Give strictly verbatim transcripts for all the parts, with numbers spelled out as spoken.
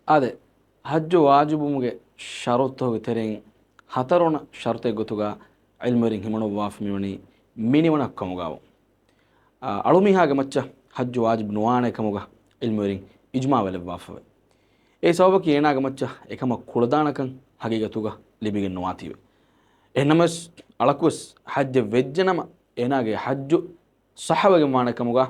އާދެ، ޙައްޖު ވާޖިބުވުމުގެ ޝަރުޠުތަކުގެ ތެރެއިން ހަތަރުވަނަ ޝަރުޠެއް ގޮތުގަ ޢިލްމުވެރިން ހިމަނުއްވާފަ މިވަނީ މިނިވަނަކު ކަމުގައި. އަޅުމީހާގެ މައްޗަށް ޙައްޖު ވާޖިބު ނުވާނެ ކަމުގަ ޢިލްމުވެރިން އިޖްމާޢު ވެލައްވާފަވޭ. އެ ސަބަބަކީ އޭނާގެ މައްޗަށް އެކަމަށް ކުޅަދާނަކަން ޙަޤީޤަތުގަ ލިބިގެން ނުވާތީވެ. އެހެންނަމަވެސް އަޅަކުވެސް ޙައްޖެއް ވެއްޖެނަމަ އޭނާގެ ޙައްޖު ޞައްޙަވެގެން ވާނެ ކަމުގަ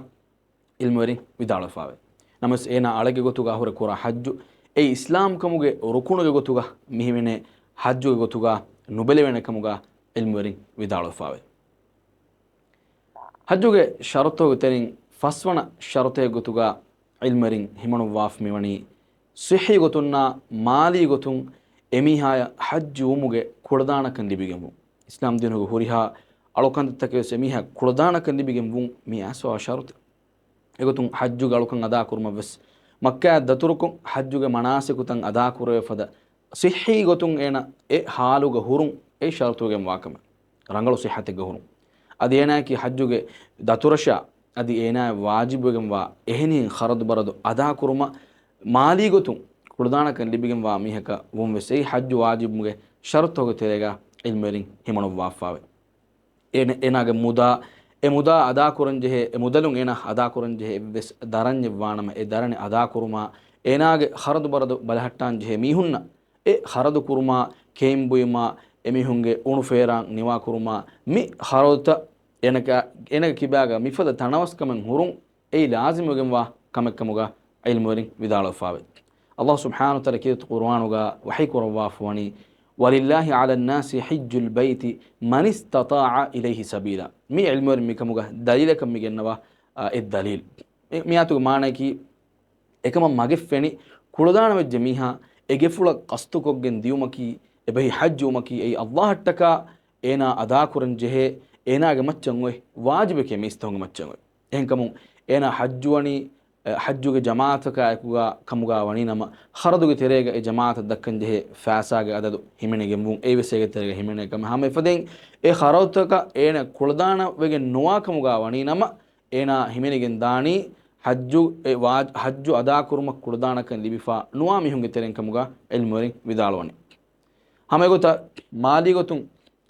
ޢިލްމުވެރިން ވިދާޅުވެފަވޭ. ނަމަވެސް އޭނާ އަޅެއްގެ ގޮތުގަ ހުރެ ކުރާ ޙައްޖު އެއީ އިސްލާމްކަމުގެ ރުކުނުގެ ގޮތުގަ މިހިމެނޭ ޙައްޖުގެ ގޮތުގަ ނުބެލެވޭނެ ކަމުގަ ޢިލްމުވެރިން ވިދާޅުވެފަވޭ. ޙައްޖުގެ ޝަރުޠުތަކުގެ ތެރެއިން ފަސްވަނަ ޝަރުޠެއް ގޮތުގަ ޢިލްމުވެރިން ހިމަނުއްވާފަ މިވަނީ ޞިއްޙީ ގޮތުންނާ މާލީ ގޮތުން އެމީހާޔަށް ޙައްޖު ވުމުގެ ކުޅަދާނަކަން ލިބިގެން ވުން. އިސްލާމްދީނުގެ ހުރިހާ އަޅުކަންތައްތަކެއް ވެސް އެމީހާ ކުޅަދާނަކަން ލިބިގެން ވުން މީ އައިސްފަވާ ޝަރުޠެއް. އެގޮތުން ޙައްޖުގެ އަޅުކަން އަދާކުރުމަށް ވެސް މައްކާއަށް ދަތުރުކޮށް ޙައްޖުގެ މަނާސިކުތައް އަދާކުރެވޭ ފަދަ ޞިއްޙީ ގޮތުން އޭނަ އެ ޙާލުގަ ހުރުން އެ ޝަރުޠުވެގެންވާ ކަމެއް. ރަނގަޅު ޞިއްޙަތެއްގަ ހުރުން. އަދި އޭނާއަކީ ޙައްޖުގެ ދަތުރަށާ އަދި އޭނާއަށް ވާޖިބުވެގެންވާ އެހެނިހެން ޚަރަދު ބަރަދު އަދާކުރުމަށް މާލީ ގޮތުން ކުޅަދާނަކަން ލިބިގެންވާ މީހަކަށް ވުން ވެސް އެއީ ޙައްޖު ވާޖިބުވުމުގެ ޝަރުޠުތަކުގެ ތެރޭގަ ޢިލްމުވެރިން ހިމަނުއްވާފަވޭ. އޭނަ، އޭނާގެ މުދާ، އެ މުދާ އަދާކުރަންޖެހޭ، އެ މުދަލުން އޭނާ އަދާކުރަންޖެހޭ އެއްވެސް ދަރަންޏެއް ވާނަމަ، އެ ދަރަނި އަދާކުރުމާ، އޭނާގެ ޚަރަދު ބަރަދު ބަލަހައްޓާންޖެހޭ މީހުންނަށް އެ ޚަރަދު ކުރުމާ، ކެއިން ބުއިމާ، އެމީހުންގެ އުނު ފޭރާން ނިވާކުރުމާ، މި ޚަރަދުތައް އޭނަގެ، އޭނަގެ ކިބާގަ މިފަދަ ތަނަވަސްކަމެއް ހުރުން އެއީ ލާޒިމުވެގެންވާ ކަމެއްކަމުގަ ޢިލްމުވެރިން ވިދާޅުވެފަވޭ. ﷲ ސުބްޙާނަހޫ ވަތަޢާލާ ކީރިތި ޤުރުއާނުގަ ވަޙީކުރައްވާފަވަނީ، "ولله على الناس حج البيت من استطاع إليه سبيلا." މި ޢިލްމުވެރިން މިކަމުގަ ދަލީލަކަށް މި ގެންނަވާ، އާ، އެއް ދަލީލް. މި، މި އާޔަތުގެ މާނައަކީ، އެކަމަށް މަގެއް ފެނި، ކުޅަދާނަވެއްޖެ މީހާ އެ ގެފުޅަށް ޤަޞްދުކޮށްގެން ދިޔުމަކީ، އެބަހީ ޙައްޖުވުމަކީ، އެއީ ﷲ އަށްޓަކާ އޭނާ އަދާކުރަން ޖެހޭ، އޭނާގެ މައްޗަށް އޮތް ވާޖިބެކޭ މީސްތަކުންގެ މައްޗަށް އޮތް. އެހެންކަމުން އޭނާ ޙައްޖުވަނީ، އެ، ޙައްޖުގެ ޖަމާޢަތަކާއެކުގަ ކަމުގަ ވަނީނަމަ، ޚަރަދުގެ ތެރޭގަ އެ ޖަމާޢަތަށް ދައްކަންޖެހޭ ފައިސާގެ އަދަދު ހިމެނިގެންވުން، އެއީވެސް އޭގެ ތެރޭގަ ހިމެނޭ ކަމެއް. ހަމަ އެފަދައިން އެ ޚަރަދުތަކަށް އޭނަ ކުޅަދާނަވެގެން ނުވާ ކަމުގަ ވަނީނަމަ، އޭނާ ހިމެނިގެން ދާނީ ޙައްޖު، އެ ވާ، ޙައްޖު އަދާކުރުމަށް ކުޅަދާނަކަން ލިބިފަ ނުވާ މީހުންގެ ތެރެއިން ކަމުގަ ޢިލްމުވެރިން ވިދާޅުވަނީ. ހަމަ އެގޮތަށް މާލީ ގޮތުން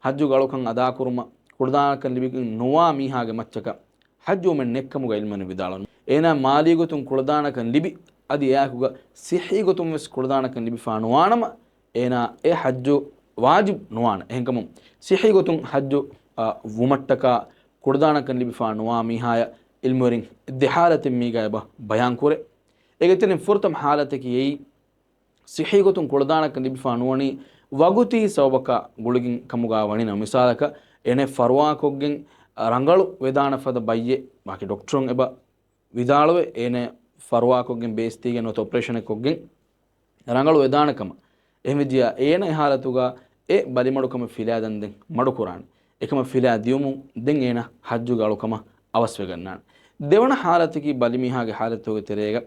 ޙައްޖުގެ އަޅުކަން އަދާކުރުމަށް ކުޅަދާނަކަން ލިބިގެން ނުވާ މީހާގެ މައްޗަކަށް ޙައްޖުވުމެއް ނެތްކަމުގަ ޢިލްމުވެރިން ވިދާޅުވަނީ. އޭނާ މާލީ ގޮތުން ކުޅަދާނަކަން ލިބި، އަދި އެއާއެކުގަ ޞިއްޙީ ގޮތުން ވެސް ކުޅަދާނަކަން ލިބިފަ ނުވާނަމަ، އޭނާ އެ ޙައްޖު ވާޖިބު ނުވާނެ. އެހެންކަމުން ޞިއްޙީ ގޮތުން ޙައްޖު، އަ، ވުމަށްޓަކާ ކުޅަދާނަކަން ލިބިފަ ނުވާ މީހާޔަށް ޢިލްމުވެރިން ދެ ޙާލަތެއް މީގަ އެބަ ބަޔާން ކުރޭ. އޭގެ ތެރެއިން ފުރަތަމަ ޙާލަތަކީ އެއީ، ޞިއްޙީ ގޮތުން ކުޅަދާނަކަން ލިބިފަ ނުވަނީ ވަގުތީ ސަބަބަކާ ގުޅިގެން ކަމުގަ ވަނީނަމަ، މިސާލަކަށް އޭނަ ފަރުވާކޮށްގެން ރަނގަޅު ވެދާނެ ފަދަ ބައްޔެއް، ވާކި ޑޮކްޓަރުން އެބަ ވިދާޅުވެ، އޭނަ ފަރުވާކޮށްގެން ބޭސްދީގެން ނުވަތަ އޮޕަރޭޝަނެއް ކޮށްގެން ރަނގަޅު ވެދާނެ ކަމަށް. އެހެންވެއްޖިއްޔާ އޭނަ އެ ޙާލަތުގަ އެ ބަލިމަޑުކަމެއް ފިލާ ދަންދެން މަޑުކުރާނެ. އެކަމަށް ފިލާ ދިޔުމުން ދެން އޭނަ ޙައްޖުގެ އަޅުކަމަށް އަވަސްވެގަންނާނެ. ދެވަނަ ޙާލަތަކީ ބަލިމީހާގެ ޙާލަތުގެ ތެރޭގަ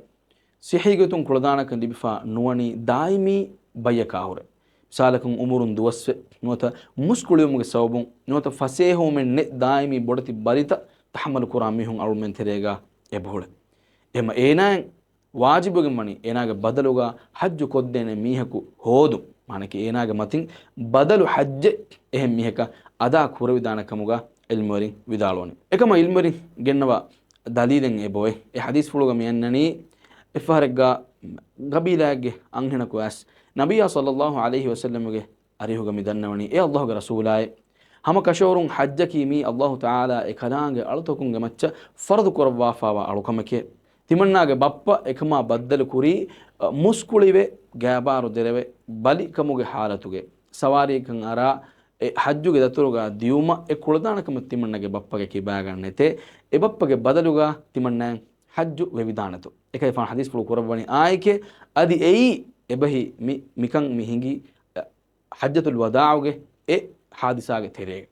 ޞިއްޙީ ގޮތުން ކުޅަދާނަކަން ލިބިފަ ނުވަނީ ދާއިމީ ބައްޔަކާ ހުރެ. މިސާލަކުން އުމުރުން ދުވަސްވެ، ނުވަތަ މުސްކުޅިވުމުގެ ސަބަބުން، ނުވަތަ ފަސޭހަވުމެއް ނެތް ދާއިމީ ބޮޑެތި ބަލިތައް ތަޙައްމަލު ކުރާ މީހުން އަޅުމެން ތެރޭގަ އެބަހުޅެ. އެހެންމަ އޭނާއަށް ވާޖިބުވެގެން ވަނީ އޭނާގެ ބަދަލުގަ ޙައްޖު ކޮށްދޭނެ މީހަކު ހޯދުން. މާނައަކީ އޭނާގެ މަތިން ބަދަލު ޙައްޖެއް އެހެން މީހަކަށް އަދާ ކުރެވިދާނެ ކަމުގަ ޢިލްމުވެރިން ވިދާޅުވަނީ. އެކަމަށް ޢިލްމުވެރިން ގެންނަވާ ދަލީލެއް އެބައޮތް. އެ ޙަދީޘްފުޅުގަ މި އަންނަނީ، އެއްފަހަރެއްގަ ގަބީލާއެއްގެ އަންހެނަކު އައިސް ނަބިއްޔާ ޞައްލައްލާހު ޢަލައިހި ވަސައްލަމްގެ އަރިހުގަ މި ދަންނަވަނީ، އޭ ﷲގެ ރަސޫލާއޭ، ހަމަ ކަށަވަރުން ޙައްޖަކީ މީ ﷲ ތަޢާލާ އެކަލާނގެ އަޅުތަކުންގެ މައްޗަށް ފަރުޟު ކުރައްވާފަވާ އަޅުކަމެކޭ. ތިމަންނާގެ ބައްޕަ އެކަމާ ބައްދަލު ކުރީ، އަ، މުސްކުޅިވެ، ގާބާރު ދެރަވެ، ބަލިކަމުގެ ޙާލަތުގެ ސަވާރީކަން އަރާ، އެ ޙައްޖުގެ ދަތުރުގަ ދިޔުމަށް އެ ކުޅަދާނަކަމެއް ތިމަންނަގެ ބައްޕަގެ ކިބާގަ ނެތޭ. އެ ބައްޕަގެ ބަދަލުގަ ތިމަންނައަށް ޙައްޖު ވެވިދާނެތޯ. އެކަލޭގެފާނު ޙަދީޘްފުޅު ކުރައްވަނީ އާއެކޭ. އަދި އެއީ އެބަހީ މި، މިކަން މި ހިނގީ، އަ، ޙައްޖަތުލް ވަދާޢުގެ އެ ޙާދިސާގެ ތެރޭގަ.